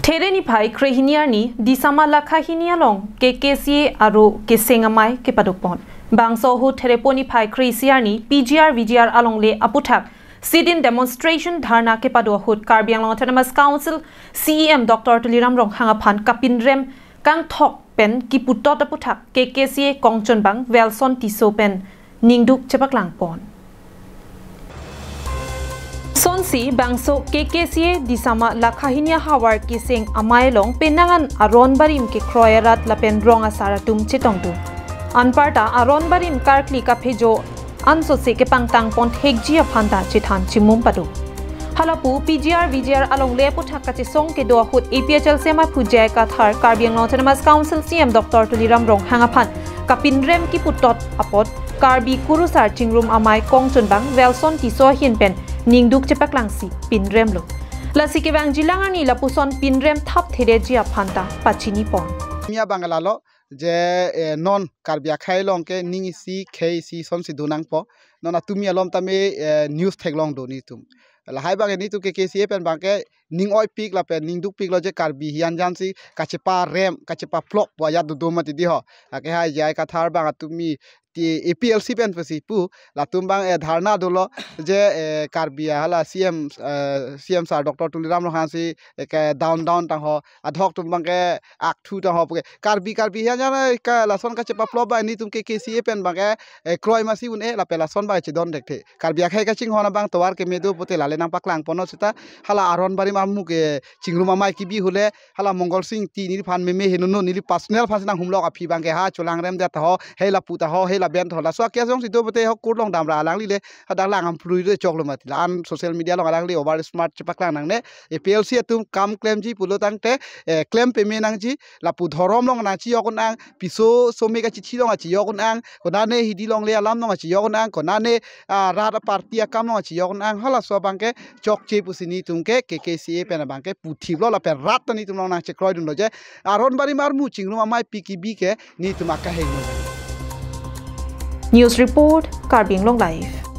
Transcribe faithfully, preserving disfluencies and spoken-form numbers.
There niphai kre-hini arni Disama Lakha Hini along K K C A aro keseng amei kepadopon. Bangso ahut There-po niphai kre-isi arni P G R V G R alongle aputhak sit-in demonstration dharna kepado ahut Karbi Anglong Autonomous Council C E M Doctor Tuliram Ronghang aphan kapinrem kangthok pen kiputot aputhak K K C A kongchonbang Welson Tisso pen ningduk chepaklangpon. Sonsi bangso K K C A Disama Lakha Hini ahavar keseng amei along penang an aron barim kekroi arat lapen rong asar atum chetongdun. Anparta aron barim karkli kaphejo ansose kepangtangpon thekji aphanta chethan chimum pado. Halapu P G R V G R alongle aputhak kachesong kedo ahut A P H L C amei aphu J I Kathar, Karbi Anglong Autonomous Council C E M Doctor Tuliram Ronghang aphan kapinrem kiputot apot Karbi Kurusar Chingrum Amei kongchonbang Welson Tisso ahin pen ningduk chepaklangsi pinremlo. Lasi kevangjilang arni lapuson pinrem thap thereji aphanta pachinipon. Mia bang lalo je, eh, non Karbi akhei along ke ning isi khei isi sonsi donangpo. Non atumi alom tame, eh, news theklong do netum. Lahai bang netum K K C A pen bang ke ning oipik lapen ningdukpiklo je Karbi hian jansi kacheparem, kachepaplok pu ajat dodo mati di ho. Ake hai J I Kathar bang atumi ti A P L C pen pusi pu latum bang, eh, dharna dolo je, eh, Karbi hala C M, eh, C M sir Doctor Tuliram Ronghang si, eh, ke down down tang ho, adhok atum bang ke akthu tang ho puke. Karbi, Karbi hian jan, eh, ka lason kachepaplok bang netum K K C A pen bang ke, eh, kroi masi un-e lapen lason bang chedon dekthe. Karbi akhei kachinghon abang tovar keme do pute lale nangpaklangponnon seta hala aron barim armu ke Chingrum Amei kebi ahut le hala Mongol Sing Ingti neliphan meme henono neli personal aphan si nanghumlok aphi bang ke ha cholangrem det ho, hei lapu ta ho, hei laben ta ho. Laso akia jongsi do pute ho kurlong damra alangli le hadak lang amprui re choklo mati. La-an social media along alangli over smart chepaklang nangne. A P L C atum kam klemji pulo tangte, eh, klem peme nangji, lapu dhorom along nangchejok un-ang, piso some kachichi along kachejok un-ang, konane hidi longle alam along kachejok un-ang, konane, ah, rat a-party akam along kachejok un-ang, halaso bang ke chokche pusi netum ke K K C A pen bang ke puthiplo lapen rat ta netum along nangchekroidunlo je aron barim armu Chingrum Amei pi kebi ke netum akaheng lo. News report, Karbi Anglong Live.